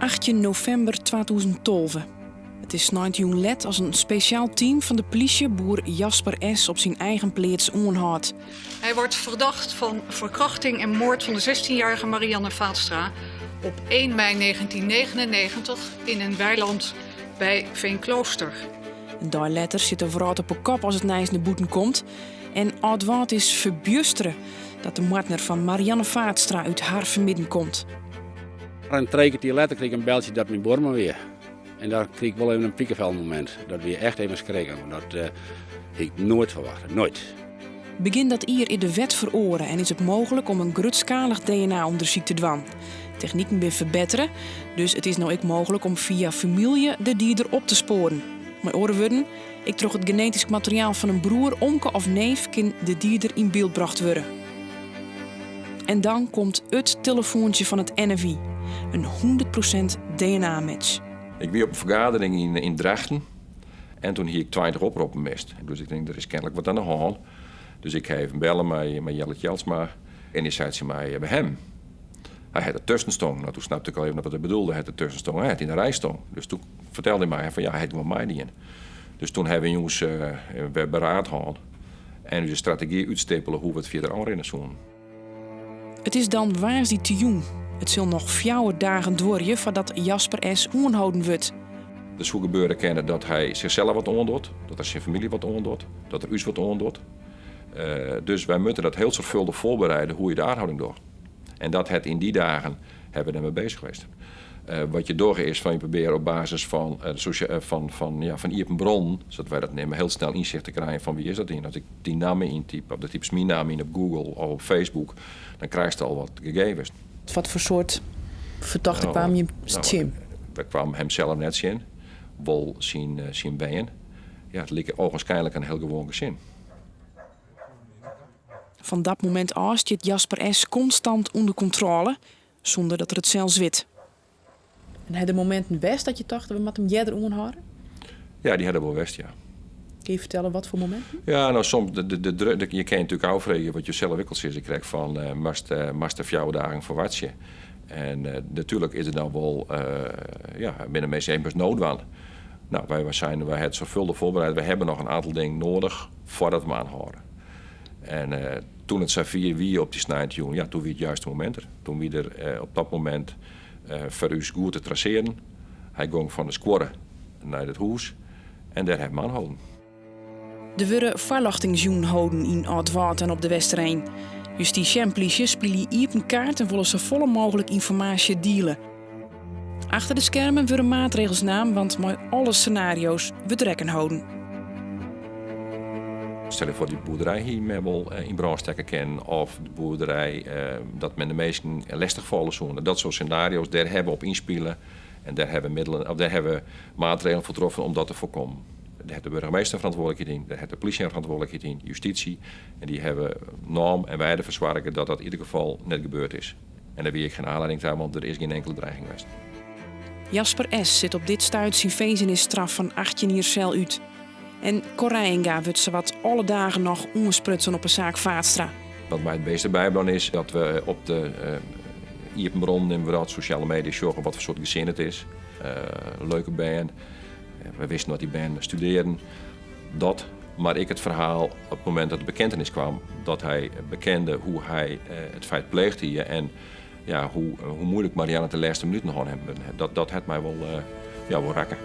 18 novimber 2012. It is sneintejûn let as in spesjaal team fan de plysje boer Jasper S. op syn eigen pleats oanhâldt. Hy wordt fertocht fan ferkrachting en moard fan de 16-jarige Marianne Vaatstra op 1 mei 1999 yn in weilân by Veenklooster. In dei letter sit de wrâld op 'e kop as it nijs nei bûten komt. En Aldwâld is ferbjustere dat de moardner fan Marianne Vaatstra út har fermidden komt. In trije letter krige ik in beltsje dat myn buorman wie. En dêr krige ik wol even in pikefelmomint. Dat wie echt even skrikken. Dat hie ik noait ferwachte. Noait. Begjin dat jier is de wet feroare en is it mooglik om in grutskalich DNA-ûndersyk te dwaan. Techniken binne ferbettere, dus it is no ek mooglik om fia famylje de dieder op te spoaren. Mei oare wurden, ek troch it genetysk materiaal fan in broer, omke of neef kin de dieder yn byld brocht wurde. En dan komt it telefoantsje fan it NFI, in 100% DNA-match. Ik wie op in fergadering yn Drachten en doe hie ik 20 oproppen mist. Dus ik tink, der is kenlik wat oan de hân. Dus ik ha even belle mei Jelle Tjelsma en dy sei tsjin my, by him. Hy hat dertusken stien. No, doe snapte ik al even wat hy bedoelde. Hy hat dertusken stien. Hy hat yn de rij stien. Dus doe fertelde hy my fan ja, hy hat gewoan meidien. Dus doe hawwe wy ús wer beraad hân en ús strategy útstippele hoe't we it fierder oanrinne soene. It is dan woansdeitejûn. It sil noch 4 dagen duorje foardat Jasper S. oanholden wurdt. Der soe gebeure kinne dat hy sichsels wat oandocht, dat er syn famylje wat oandocht, dat er ús wat oandocht. Dus wy moatte dat hiel soarchfâldich foarbereide hoe't je de oanhâlding dogge. En dat hat yn dy dagen hawwe we dêrmei beuzich west. Wat je dogge is fan je probearje op basis fan, ja, fan iepen boarnen, sa't wy dat neame, hiel snel ynsicht te krijen fan wa is dat yn. As ik dy namme yntyp, of do typst myn namme yn op Google of op Facebook, dan krijst al wat gegevens. Wat foar soart fertochte kaam je tsjin? Wy kwamen him sels net tsjin, wol syn bern. Ja, it like ogenschijnlijk in hiel gewoan gesin. Fan dat momint ôf stiet Jasper S. konstant ûnder kontrôle, sûnder dat er it sels wit. En ha der mominten west dat je tochten, we moatte him earder oanhâlde? Ja, dy ha der wol west, ja. Kinne je fertelle wat foar mominten? Ja, no, soms, je kinne natuerlik ôffreegje wat je sels ek al sizze, krekt fan moatst der 4 dagen foar wachtsje. En natuerlik is der dan wol, ja, binne minsken even no dwaan. No, wy hawwe it soarchfâldich foarbereid. Wy hawwe noch in oantal dingen nedich foardat we him oanhâlde. En doe't it safier wie op dy sneintejûn, ja, doe wie it juiste momint der. Doe wie der op dat momint foar ús goed te trasearjen. Hy gong fan de skuorre nei it hûs en dêr hawwe we him oanholden. Der wurde foarljochtingsjûnen holden yn Aldwâld en op de Westereen. Justysje en plysje spylje iepen kaart en wolle safolle mooglik ynformaasje diele. Achter de skermen wurde maatregels naam, want mei alle senario's wurdt rekken holden. Stel je foar, dy boerderij hie men wol yn brân stekke kinnen of de boerderij dat men de minsken lestich falle soene. Dat soart senario's, dêr hawwe we op ynspile en dêr hawwe we middelen, of dêr hawwe we maatregelen foar troffen om dat te foarkommen. Dêr hat de boargemaster ferantwurdlikheid yn, dêr hat de plysje in ferantwurdlikheid yn, justysje. En dy hawwe naam en wy derfoar soarge dat dat yn ieder gefal net gebeurd is. En dêr wie ek gjin oanlieding ta, want der is gjin inkelde dreiging west. Jasper S. sit op dit stuit syn finzenisstraf fan 18 jier sel út. En Cor Reijenga wurdt sawat alle dagen noch oansprutsen op 'e saak Vaatstra. Wat my it bêste bybleaun is dat we op de iepen boarnen en dat sosjale media sjogge wat foar soart gesin it is. Leuke bern. We wisten dat dy bern studearren. Dat, mar ek it ferhaal op it momint dat de bekentenis kaam, dat hy bekende hoe't hy it feit pleegd hie en ja, hoe muoilik Marianne de lêste minuten hân hawwe. Dat hat my wol, ja, wol rekke.